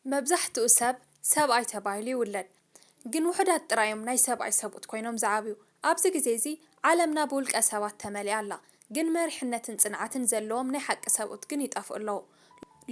መብዛሕትኡ ሰብ ሰብኣይ ተባሂሉ ይውለድ፣ ግን ውሑዳት ጥራይ እዮም ናይ ሰብኣይ ሰብኡት ኮይኖም ዝዓብዩ። ኣብዚ ግዜ እዚ ዓለምና ብውልቀ ሰባት ተመሊኣ ኣላ፣ ግን መሪሕነትን ጽንዓትን ዘለዎም ናይ ሓቂ ሰብኡት ግን ይጠፍኡ ኣለዉ።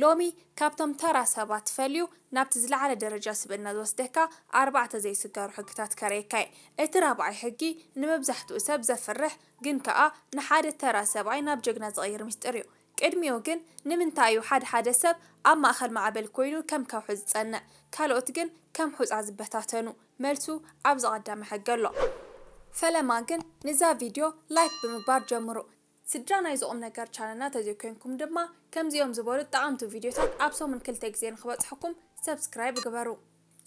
ሎሚ ካብቶም ተራ ሰባት ፈልዩ ናብቲ ዝለዓለ ደረጃ ስብእና ዝወስደካ ኣርባዕተ ዘይስገሩ ሕግታት ከርእየካ እየ። እቲ ራብዓይ ሕጊ ንመብዛሕትኡ ሰብ ዘፍርሕ ግን ከኣ ንሓደ ተራ ሰብኣይ ናብ ጀግና ዝቕይር ምስጢር እዩ። ቅድሚኡ ግን ንምንታይ እዩ ሓደ ሓደ ሰብ ኣብ ማእከል ማዕበል ኮይኑ ከም ከውሒ ዝጸንዕ፣ ካልኦት ግን ከም ሑጻ ዝበታተኑ? መልሱ ኣብዚ ቀዳማይ ሕጊ ኣሎ። ፈለማ ግን ንዛ ቪድዮ ላይክ ብምግባር ጀምሩ። ስድራ ናይዚ ቁም ነገር ቻነልና ተዘይኮይንኩም ድማ ከምዚኦም ዝበሉ ጠቐምቲ ቪድዮታት ኣብ ሰሙን ክልተ ግዜ ንክበጽሐኩም ሰብስክራይብ ግበሩ።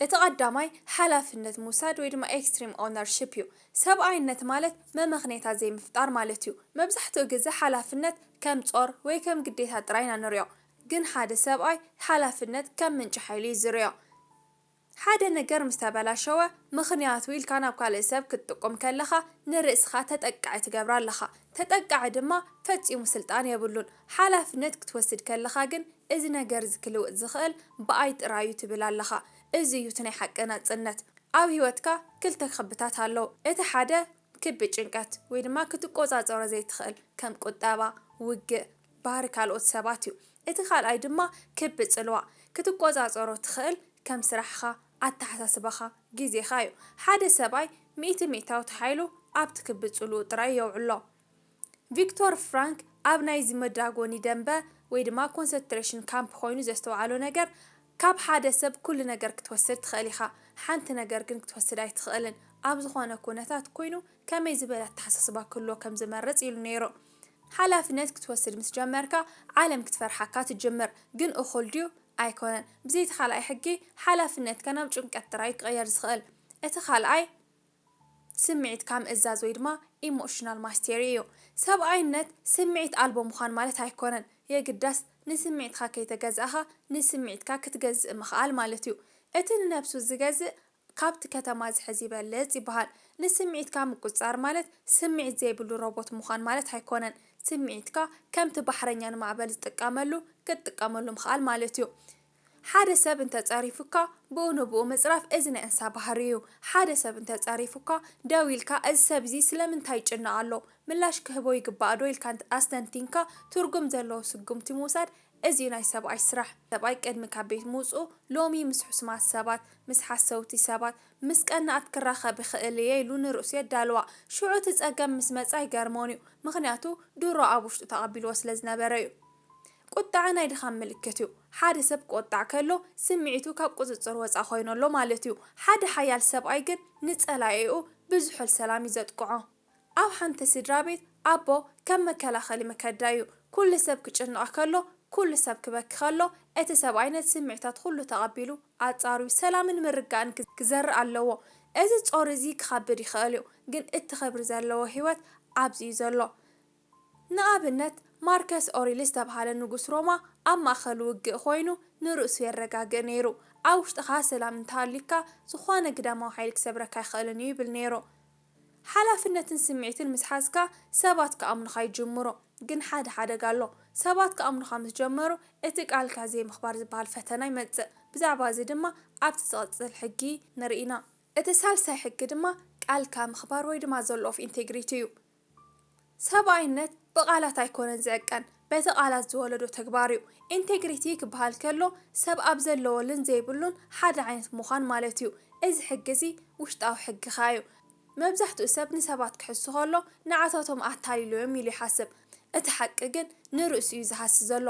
እቲ ቀዳማይ ሓላፍነት ምውሳድ ወይ ድማ ኤክስትሪም ኦነርሺፕ እዩ። ሰብኣይነት ማለት መመኽኔታ ዘይምፍጣር ማለት እዩ። መብዛሕትኡ ግዜ ሓላፍነት ከም ጾር ወይ ከም ግዴታ ጥራይ ኢና ንሪኦ፣ ግን ሓደ ሰብኣይ ሓላፍነት ከም ምንጪ ሓይሊ እዩ ዝሪኦ። ሓደ ነገር ምስ ተበላሸወ ምኽንያቱ ኢልካ ናብ ካልእ ሰብ ክትጥቁም ከለኻ ንርእስኻ ተጠቃዒ ትገብራ ኣለኻ። ተጠቃዒ ድማ ፈጺሙ ስልጣን የብሉን። ሓላፍነት ክትወስድ ከለኻ ግን እዚ ነገር እዚ ክልውጥ ዝኽእል ብኣይ ጥራይ እዩ ትብል ኣለኻ። እዚ እዩ እቲ ናይ ሓቂ ናጽነት። ኣብ ህይወትካ ክልተ ክብታት ኣለዉ። እቲ ሓደ ክቢ ጭንቀት ወይ ድማ ክትቆጻጸሮ ዘይትኽእል ከም ቁጠባ፣ ውግእ፣ ባህሪ ካልኦት ሰባት እዩ። እቲ ካልኣይ ድማ ክቢ ጽልዋ፣ ክትቆጻጸሮ ትኽእል ከም ስራሕኻ፣ ኣተሓሳስባኻ፣ ግዜኻ እዩ። ሓደ ሰብኣይ ሚእቲ ሚእታዊት ሓይሉ ኣብቲ ክቢ ጽልኡ ጥራይ የውዕሎ። ቪክቶር ፍራንክ ኣብ ናይዚ መዳጎኒ ደንበ ወይ ድማ ኮንሰንትሬሽን ካምፕ ኮይኑ ዘስተውዓሎ ነገር፣ ካብ ሓደ ሰብ ኩሉ ነገር ክትወስድ ትኽእል ኢኻ፣ ሓንቲ ነገር ግን ክትወስድ ኣይትኽእልን። ኣብ ዝኾነ ኩነታት ኮይኑ ከመይ ዝበለ ኣተሓሳስባ ክህልዎ ከም ዝመርጽ ኢሉ ነይሩ። ሓላፍነት ክትወስድ ምስ ጀመርካ ዓለም ክትፈርሓካ ትጅምር። ግን እኹል ድዩ? ኣይኮነን። ብዘይቲ ካልኣይ ሕጊ ሓላፍነትካ ናብ ጭንቀት ጥራይ ክቕየር ዝኽእል። እቲ ካልኣይ ስምዒትካ ምእዛዝ ወይ ድማ ኢሞሽናል ማስቴሪ እዩ። ሰብኣይነት ስምዒት ኣልቦ ምዃን ማለት ኣይኮነን። የግዳስ ንስምዒትካ ከይተገዛእኻ ንስምዒትካ ክትገዝእ ምኽኣል ማለት እዩ። እቲ ንነብሱ ዝገዝእ ካብቲ ከተማ ዝሕዝ ይበልጽ ይበሃል። ንስምዒትካ ምቁጽጻር ማለት ስምዒት ዘይብሉ ሮቦት ምዃን ማለት ኣይኮነን። ስምዒትካ ከምቲ ባሕረኛ ንማዕበል ዝጥቀመሉ ክትጥቀመሉ ምኽኣል ማለት እዩ። ሓደ ሰብ እንተጸሪፉካ ብኡ ንብኡ ምጽራፍ እዚ ናይ እንስሳ ባህሪ እዩ። ሓደ ሰብ እንተጸሪፉካ ደው ኢልካ እዚ ሰብ እዚ ስለምንታይ ይጭነቕ ኣሎ? ምላሽ ክህቦ ይግባእ ዶ ኢልካ ኣስተንቲንካ ትርጉም ዘለዎ ስጉምቲ ምውሳድ እዚ ናይ ሰብኣይ ስራሕ። ሰብኣይ ቅድሚ ካብ ቤት ምውጽኡ ሎሚ ምስ ሕሱማት ሰባት፣ ምስ ሓሰውቲ ሰባት፣ ምስ ቀናኣት ክራኸብ ይኽእል እየ ኢሉ ንርእሱ የዳልዋ። ሽዑ እቲ ጸገም ምስ መጸ ኣይገርሞን እዩ፣ ምኽንያቱ ድሮ ኣብ ውሽጡ ተቐቢልዎ ስለ ዝነበረ እዩ። ቁጥዐ ናይ ድኻም ምልክት እዩ። ሓደ ሰብ ክቆጣዕ ከሎ ስምዒቱ ካብ ቁጽጽር ወጻኢ ኮይኑ ኣሎ ማለት እዩ። ሓደ ሓያል ሰብኣይ ግን ንጸላኢኡ ብዝሑል ሰላም እዩ ዘጥቅዖ። ኣብ ሓንቲ ስድራ ቤት ኣቦ ከም መከላኸሊ መከዳ እዩ። ኩሉ ሰብ ክጭነቕ ከሎ፣ ኩሉ ሰብ ክበኪ ከሎ፣ እቲ ሰብኣይ ነቲ ስምዒታት ኩሉ ተቐቢሉ ኣጻርዩ ሰላምን ምርግጋእን ክዘርእ ኣለዎ። እዚ ጾር እዚ ክኸብድ ይኽእል እዩ፣ ግን እቲ ክብሪ ዘለዎ ህይወት ኣብዚ እዩ ዘሎ። ንኣብነት ማርከስ ኦሪልስ ዝተብሃለ ንጉስ ሮማ ኣብ ማእከል ውግእ ኮይኑ ንርእሱ የረጋግእ ነይሩ። ኣብ ውሽጥኻ ሰላም እንተሃልዩካ ዝኾነ ግዳማዊ ሓይሊ ክሰብረካ ኣይኽእልን እዩ ይብል ነይሩ። ሓላፍነትን ስምዒትን ምስ ሓዝካ ሰባት ክኣምኑኻ ይጅምሩ። ግን ሓደ ሓደጋ ኣሎ። ሰባት ክኣምኑኻ ምስ ጀመሩ እቲ ቃልካ ዘይምኽባር ዝበሃል ፈተና ይመጽእ። ብዛዕባ እዚ ድማ ኣብቲ ዝቕጽል ሕጊ ንርኢ ኢና። እቲ ሳልሳይ ሕጊ ድማ ቃልካ ምኽባር ወይ ድማ ዘሎ ኦፍ ኢንቴግሪቲ እዩ። ሰብኣይነት ብቓላት ኣይኮነን ዝዕቀን፣ በቲ ቃላት ዝወለዶ ተግባር እዩ። ኢንቴግሪቲ ክበሃል ከሎ ሰብ ኣብ ዘለዎልን ዘይብሉን ሓደ ዓይነት ምዃን ማለት እዩ። እዚ ሕጊ እዚ ውሽጣዊ ሕግኻ እዩ። መብዛሕትኡ ሰብ ንሰባት ክሕሱ ከሎ ንዓታቶም ኣታሊሎዮም ኢሉ ይሓስብ። እቲ ሓቂ ግን ንርእሱ እዩ ዝሃሲ ዘሎ።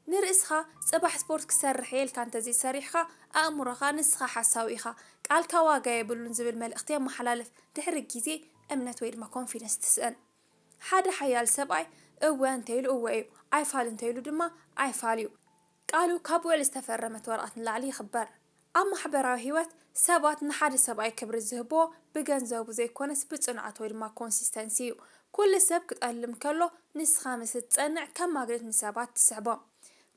ንርእስኻ ጽባሕ ስፖርት ክሰርሕ እየ ኢልካ እንተዘይሰሪሕካ ኣእምሮኻ ንስኻ ሓሳዊ ኢኻ፣ ቃልካ ዋጋ የብሉን ዝብል መልእኽቲ የመሓላልፍ። ድሕሪ ግዜ እምነት ወይ ድማ ኮንፊደንስ ትስእን። ሓደ ሓያል ሰብኣይ እወ እንተኢሉ እወ እዩ፣ ኣይፋል እንተኢሉ ድማ ኣይፋል እዩ። ቃሉ ካብ ውዕል ዝተፈረመት ወረቐት ንላዕሊ ይኽበር። ኣብ ማሕበራዊ ህይወት ሰባት ንሓደ ሰብኣይ ክብሪ ዝህብዎ ብገንዘቡ ዘይኮነስ ብጽንዓቱ ወይ ድማ ኮንሲስተንሲ እዩ። ኩሉ ሰብ ክጠልም ከሎ ንስኻ ምስ እትጸንዕ ከም ማግኔት ንሰባት ትስሕቦም።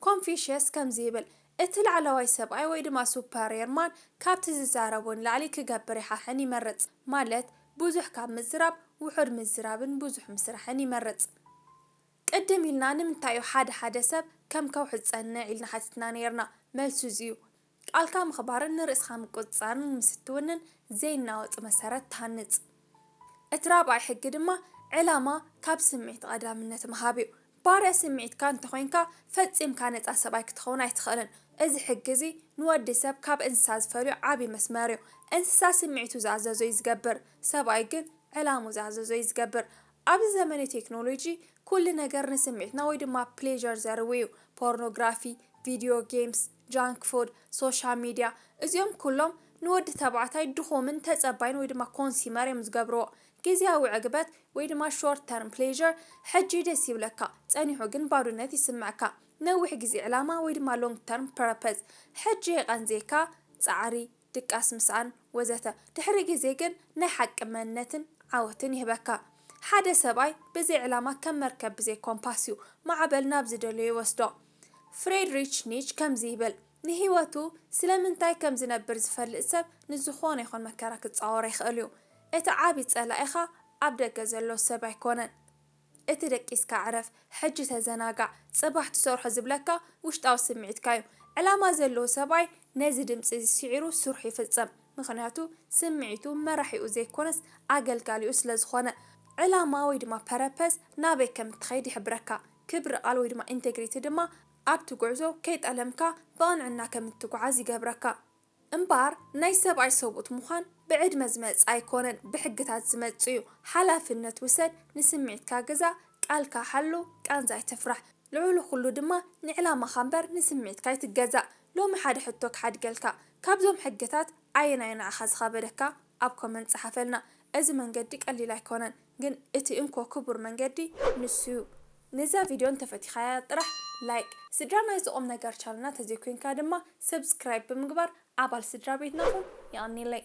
ኮንፊሽየስ ከምዚ ይብል፣ እቲ ላዕለዋይ ሰብኣይ ወይ ድማ ሱፐርየርማን ካብቲ ዝዛረቦ ንላዕሊ ክገብር ይሓሕን ይመርጽ። ማለት ብዙሕ ካብ ምዝራብ ውሑድ ምዝራብን ብዙሕ ምስራሕን ይመርጽ። ቅድም ኢልና ንምንታይ እዩ ሓደ ሓደ ሰብ ከም ከውሒ ዝጸንዕ ኢልና ሓቲትና ነይርና። መልሱ እዚ እዩ። ቃልካ ምኽባርን ንርእስኻ ምቁጽጻርን ምስ እትውንን ዘይናወጽ መሰረት ትሃንጽ። እቲ ራብዓይ ሕጊ ድማ ዕላማ ካብ ስምዒት ቀዳምነት ምሃብ እዩ። ባርያ ስምዒትካ እንተኾይንካ ፈጺምካ ነጻ ሰብኣይ ክትኸውን ኣይትኽእልን። እዚ ሕጊ እዚ ንወዲ ሰብ ካብ እንስሳ ዝፈልዮ ዓቢ መስመር እዩ። እንስሳ ስምዒቱ ዝኣዘዞ እዩ ዝገብር፣ ሰብኣይ ግን ዕላሙ ዝኣዘዞ እዩ ዝገብር። ኣብዚ ዘመነ ቴክኖሎጂ ኩሉ ነገር ንስምዒትና ወይ ድማ ፕሌዠር ዘርዊ እዩ። ፖርኖግራፊ፣ ቪድዮ ጌምስ፣ ጃንክ ፉድ፣ ሶሻል ሚድያ፣ እዚኦም ኩሎም ንወዲ ተባዕታይ ድኹምን ተጸባይን ወይ ድማ ኮንሲመር እዮም ዝገብርዎ። ግዝያዊ ዕግበት ወይ ድማ ሾርት ተርም ፕሌዠር ሕጂ ደስ ይብለካ፣ ጸኒሑ ግን ባዶነት ይስምዐካ። ነዊሕ ግዜ ዕላማ ወይ ድማ ሎንግ ተርም ፐርፐዝ ሕጂ የቐንዝየካ፣ ጻዕሪ፣ ድቃስ፣ ምስኣን ወዘተ። ድሕሪ ግዜ ግን ናይ ሓቂ መንነትን ዓወትን ይህበካ። ሓደ ሰብኣይ ብዘይ ዕላማ ከም መርከብ ብዘይ ኮምፓስ እዩ፣ ማዕበል ናብ ዝደለዮ ይወስዶ። ፍሬድሪች ኒች ከምዚ ይብል፣ ንህይወቱ ስለምንታይ ከም ዝነብር ዝፈልጥ ሰብ ንዝኾነ ይኹን መከራ ክጻወሮ ይኽእል እዩ። እቲ ዓቢ ጸላኢኻ ኣብ ደገ ዘሎ ሰብ ኣይኮነን። እቲ ደቂስካ ዕረፍ፣ ሕጂ ተዘናጋዕ፣ ጽባሕ ትሰርሖ ዝብለካ ውሽጣዊ ስምዒትካ እዩ። ዕላማ ዘለዎ ሰብኣይ ነዚ ድምጺ እዚ ስዒሩ ስርሑ ይፍጸም። ምኽንያቱ ስምዒቱ መራሒኡ ዘይኮነስ ኣገልጋሊኡ ስለ ዝኾነ። ዕላማ ወይ ድማ ፐረፐዝ ናበይ ከም እትኸይድ ይሕብረካ። ክብሪ ቃል ወይ ድማ ኢንቴግሪቲ ድማ ኣብቲ ጉዕዞ ከይጠለምካ ብቕንዕና ከም እትጓዓዝ ይገብረካ። እምበኣር ናይ ሰብኣይ ሰብኡት ምዃን ብዕድመ ዝመጽእ ኣይኮነን፣ ብሕግታት ዝመጽእ እዩ። ሓላፍነት ውሰድ፣ ንስምዒትካ ግዛእ፣ ቃልካ ሓሉ፣ ቃንዛ ኣይትፍራሕ። ልዕሊ ኩሉ ድማ ንዕላማኻ እምበር ንስምዒትካ ኣይትገዛእ። ሎሚ ሓደ ሕቶ ክሓድገልካ፣ ካብዞም ሕግታት ኣየናይ ንዓኻ ዝኸበደካ ኣብ ኮመንት ጸሓፈልና። እዚ መንገዲ ቀሊል ኣይኮነን፣ ግን እቲ እንኮ ክቡር መንገዲ ንሱ እዩ። ነዛ ቪድዮ እንተፈቲኻያ ጥራሕ ላይክ፣ ስድራ ናይዚ ቁም ነገር ቻነልና ተዘይኮይንካ ድማ ሰብስክራይብ ብምግባር ኣባል ስድራ ቤትና ኩን። የቐንየለይ።